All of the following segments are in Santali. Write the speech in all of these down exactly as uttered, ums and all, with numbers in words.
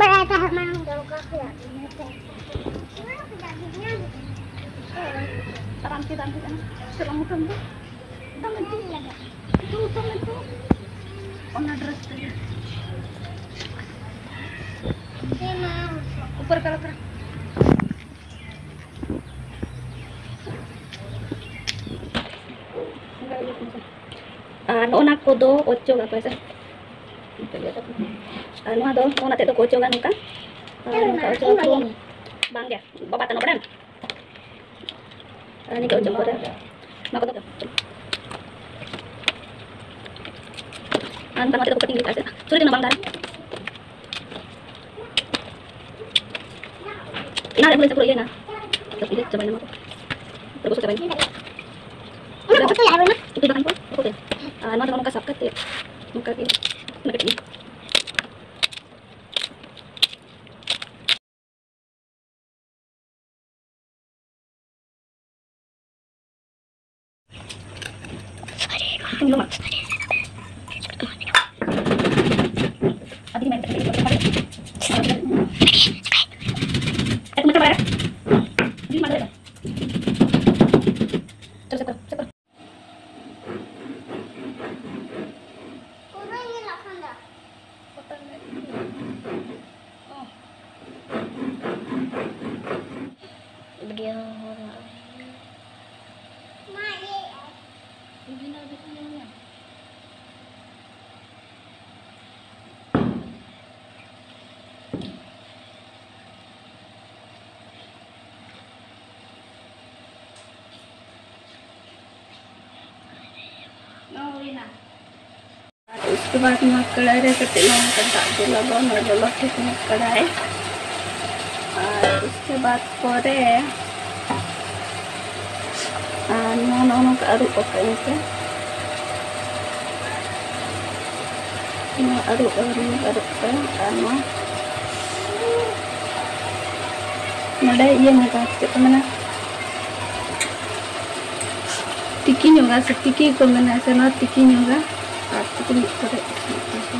ᱯᱟᱲᱦᱟᱣ ᱛᱟᱦᱮᱸ ᱢᱟᱲᱟᱝ ᱫᱚ ᱚᱠᱟ ᱠᱷᱚᱱᱟᱜ ᱛᱟᱲᱟᱢ ᱠᱮᱫᱟᱢ ᱦᱮᱡ ᱮᱱᱟ᱾ ᱪᱚᱞᱚ ᱢᱩᱴᱷᱟᱹᱱ ᱫᱚ᱾ ᱫᱚᱢᱮ ᱫᱩᱠ ᱞᱟᱜᱟᱜ᱾ ᱫᱩᱠ, ᱫᱚᱢᱮ ᱫᱩᱠ᱾ ᱚᱱᱟ dress ᱛᱮᱜᱮ᱾ ᱦᱮᱸ, ᱢᱟ᱾ ᱩᱯᱚᱨ ᱠᱟᱨᱚ ᱛᱷᱚᱲᱟ᱾ ᱟᱨ ᱱᱚᱜᱼᱚ ᱱᱟ ᱠᱚᱫᱚ ᱚᱪᱚᱜ ᱟᱠᱚ ᱦᱮᱸᱥᱮ᱾ ᱟᱨ ᱱᱚᱣᱟ ᱫᱚ, ᱱᱚᱣᱟ ᱛᱮᱫ ᱫᱚᱠᱚ ᱚᱪᱚᱜᱟ ᱱᱚᱝᱠᱟ᱾ ᱟᱨ ᱱᱚᱝᱠᱟ ᱚᱪᱚᱜ ᱟᱠᱚ᱾ ᱵᱟᱝ ᱜᱮ, ᱵᱟᱵᱟ ᱛᱟᱦᱮᱱᱟ ᱵᱟᱲᱟᱭᱟᱢ? ᱟᱨ ᱱᱤᱝᱠᱟᱹ ᱚᱪᱚᱜ ᱯᱚᱨᱮ ᱱᱚᱣᱟ ᱠᱚᱫᱚ ᱟᱨ ᱱᱚᱝᱠᱟ ᱱᱚᱣᱟ ᱛᱮᱫᱚ ᱠᱚ cutting ᱞᱮᱠᱟ ᱥᱮ ᱪᱷᱩᱨᱤ ᱛᱮ ᱵᱟᱝ ᱜᱟᱱ᱾ ᱮᱱᱟ ᱨᱮ ᱦᱩᱭ ᱯᱩᱨᱟᱹ ᱤᱭᱟᱹᱭᱮᱱᱟ᱾ ᱛᱚ ᱤᱭᱟᱹ ᱪᱟᱵᱟᱭᱮᱱᱟ ᱱᱚᱣᱟ ᱠᱚ᱾ ᱯᱩᱨᱟᱹ ᱵᱚᱥᱚ ᱪᱟᱵᱟᱭᱮᱱᱟ᱾ ᱩᱛᱩ ᱫᱟᱠᱟᱧ ᱠᱚ ᱩᱛᱩ ᱛᱮ᱾ ᱟᱨ ᱱᱚᱣᱟ ᱫᱚ ᱱᱚᱝᱠᱟ ᱥᱟᱵ ᱠᱟᱛᱮ ᱱᱚᱝᱠᱟ ᱜᱮ ᱚᱱᱟ ᱠᱟᱹᱴᱤᱡ᱾ Video. ᱟᱨ ᱩᱥᱠᱮ ᱵᱟᱫ ᱱᱚᱣᱟ ᱠᱟᱲᱟᱭ ᱨᱮ ᱠᱟᱹᱴᱤᱡ ᱱᱚᱝᱠᱟ ᱫᱟᱜ ᱫᱩᱞ ᱟᱵᱚᱱ, ᱱᱚᱣᱟ ᱞᱚᱞᱚ ᱴᱷᱤᱠ ᱱᱚᱣᱟ ᱠᱟᱲᱟᱭ᱾ ᱟᱨ ᱩᱥᱠᱮ ᱵᱟᱫ ᱯᱚᱨᱮ, ᱟᱨ ᱱᱚᱣᱟ ᱱᱚᱜᱼᱚ ᱱᱚᱝᱠᱟ ᱟᱹᱨᱩᱵ ᱟᱠᱟᱫ ᱟᱹᱧ ᱥᱮ᱾ ᱱᱚᱣᱟ ᱟᱹᱨᱩᱵ, ᱟᱹᱨᱩᱵ, ᱟᱹᱨᱩᱵ ᱠᱟᱜᱼᱟ᱾ ᱟᱨ ᱱᱚᱣᱟ ᱱᱚᱰᱮ ᱤᱭᱟᱹ ᱧᱚᱜᱟ, ᱪᱮᱫ ᱠᱚ ᱢᱮᱱᱟ, ᱛᱤᱠᱤ ᱧᱚᱜᱟ ᱥᱮ ᱛᱤᱠᱤ ᱠᱚ ᱢᱮᱱᱟ ᱥᱮ, ᱱᱚᱣᱟ ᱛᱤᱠᱤ ᱧᱚᱜᱟ᱾ ᱟᱨ ᱛᱤᱠᱤ ᱧᱚᱜ ᱠᱟᱛᱮ ᱤᱥᱤᱱ ᱠᱚ᱾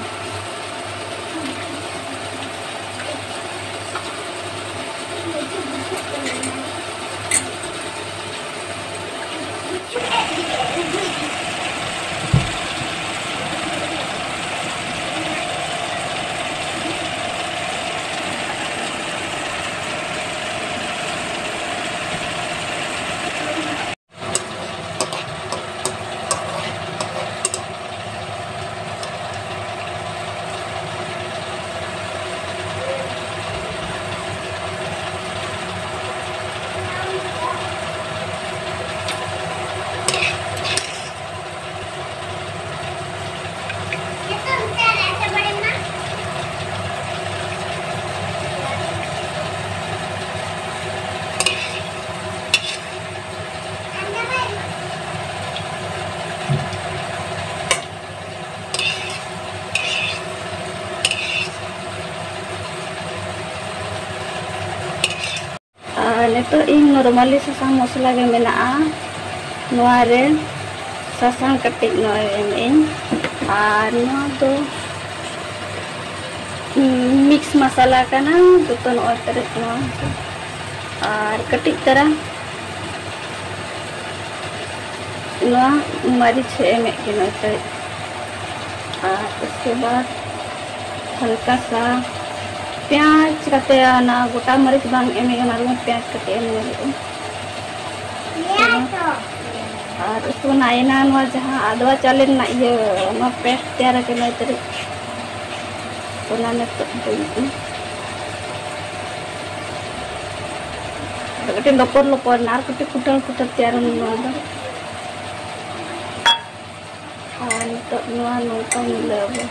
ᱛᱚ ᱤᱧ normally ᱥᱟᱥᱟᱝ ᱢᱚᱥᱞᱟ ᱜᱮ ᱢᱮᱱᱟᱜᱼᱟ ᱱᱚᱣᱟ ᱨᱮ, ᱥᱟᱥᱟᱝ ᱠᱟᱹᱴᱤᱡ ᱱᱚᱣᱟ ᱨᱮ ᱮᱢ ᱟᱹᱧ᱾ ᱟᱨ ᱱᱚᱣᱟ ᱫᱚ mix ᱢᱟᱥᱟᱞᱟ ᱠᱟᱱᱟ, ᱡᱚᱛᱚ ᱱᱚᱜᱼᱚᱭ ᱛᱟᱹᱨᱤᱡ ᱱᱚᱣᱟ᱾ ᱟᱨ ᱠᱟᱹᱴᱤᱡ ᱛᱟᱨᱟ ᱱᱚᱣᱟ ᱢᱟᱹᱨᱤᱪ ᱮᱢᱮᱫ ᱠᱟᱱᱟ ᱛᱟᱹᱨᱤᱡ᱾ ᱟᱨ ᱩᱥᱠᱮ ᱵᱟᱫ ᱦᱟᱞᱠᱟ ᱥᱟ ᱯᱮᱸᱭᱟᱡᱽ ᱠᱟᱛᱮ, ᱚᱱᱟ ᱜᱚᱴᱟ ᱢᱟᱹᱨᱤᱪ ᱵᱟᱝ ᱮᱢ ᱦᱩᱭᱩᱜᱼᱟ, ᱚᱱᱟ ᱨᱮᱦᱚᱸ ᱯᱮᱸᱭᱟᱡᱽ ᱠᱟᱛᱮ ᱮᱢ ᱦᱩᱭᱩᱜᱼᱟ᱾ ᱟᱨ ᱩᱥᱠᱮ ᱵᱟᱫ ᱱᱚᱣᱟ ᱡᱟᱦᱟᱸ ᱟᱫᱣᱟ ᱪᱟᱣᱞᱮ ᱨᱮᱱᱟᱜ ᱤᱭᱟᱹ, ᱚᱱᱟ paste ᱛᱮᱭᱟᱨ ᱟᱠᱟᱱᱟ ᱛᱟᱹᱨᱤᱡ, ᱚᱱᱟ ᱱᱤᱛᱚᱜ ᱫᱩᱞ ᱟᱹᱧ᱾ ᱟᱫᱚ ᱠᱟᱹᱴᱤᱡ ᱞᱚᱯᱚᱨ ᱞᱚᱯᱚᱨ ᱱᱟ, ᱟᱨ ᱠᱟᱹᱴᱤᱡ ᱠᱩᱴᱟᱹᱢ ᱠᱩᱴᱟᱹᱢ ᱛᱮᱭᱟᱨ ᱟᱹᱧ ᱱᱚᱣᱟ ᱫᱚ᱾ ᱟᱨ ᱱᱤᱛᱚᱜ ᱱᱚᱣᱟ ᱱᱚᱝᱠᱟ ᱢᱤᱞᱟᱹᱣ ᱟᱵᱚ᱾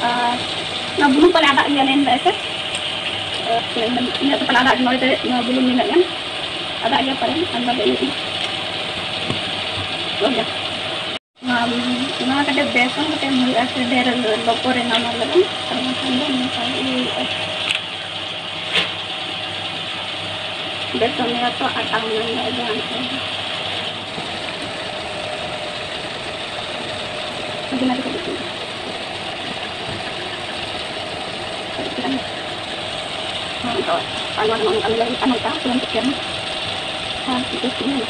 ᱟᱨ ᱱᱚᱣᱟ ᱵᱩᱞᱩᱝ ᱯᱟᱞᱮ ᱟᱫᱟᱜ ᱜᱮᱭᱟ, ᱢᱮᱱ ᱫᱟᱭ ᱥᱮ? ᱤᱱᱟᱹᱜ ᱫᱚ ᱯᱟᱞᱮ ᱟᱫᱟᱜ ᱜᱮ, ᱱᱚᱜᱼᱚᱭ ᱛᱚ ᱱᱚᱣᱟ ᱵᱩᱞᱩᱝ ᱱᱤᱱᱟᱹᱜ ᱜᱟᱱ ᱟᱫᱟᱜ ᱜᱮᱭᱟ, ᱯᱟᱞᱮ ᱟᱫᱟ ᱫᱚ ᱤᱭᱟᱹᱜ ᱜᱮᱭᱟ᱾ ᱱᱚᱣᱟ, ᱱᱚᱣᱟ ᱠᱟᱹᱴᱤᱡ ᱵᱮᱥᱚᱱ ᱠᱟᱹᱴᱤᱡ ᱮᱢ ᱦᱩᱭᱩᱜᱼᱟ, ᱥᱮ ᱰᱷᱮᱨ ᱞᱚᱯᱚ ᱨᱮ ᱱᱟᱢᱟ ᱞᱟᱹᱜᱤᱫ, ᱟᱨ ᱵᱟᱝᱠᱷᱟᱱ ᱫᱚ ᱱᱚᱝᱠᱟ ᱜᱮ ᱦᱩᱭᱩᱜᱼᱟ᱾ ᱵᱮᱥᱚᱱ ᱨᱮᱭᱟᱜ ᱛᱚ ᱟᱴᱟ ᱦᱚᱸ ᱢᱮᱱ ᱫᱟᱲᱮᱭᱟᱜᱼᱟ, ᱡᱟᱦᱟᱸ ᱞᱮᱠᱟ ᱜᱮ᱾ ᱟᱹᱰᱤ ᱢᱚᱡᱽ ᱠᱚ ᱵᱩᱡᱷᱟᱹᱜᱼᱟ᱾ ᱦᱚᱸ, ᱛᱚ, ᱟᱭᱢᱟ ᱜᱟᱱ ᱚᱱᱠᱟ ᱞᱟᱹᱜᱤᱫ ᱟᱨ ᱱᱚᱝᱠᱟ ᱥᱩᱱᱩᱢ ᱯᱤᱴᱷᱟᱹ ᱦᱚᱸ᱾ ᱟᱨ ᱯᱤᱴᱷᱟᱹ ᱥᱩᱱᱩᱢ᱾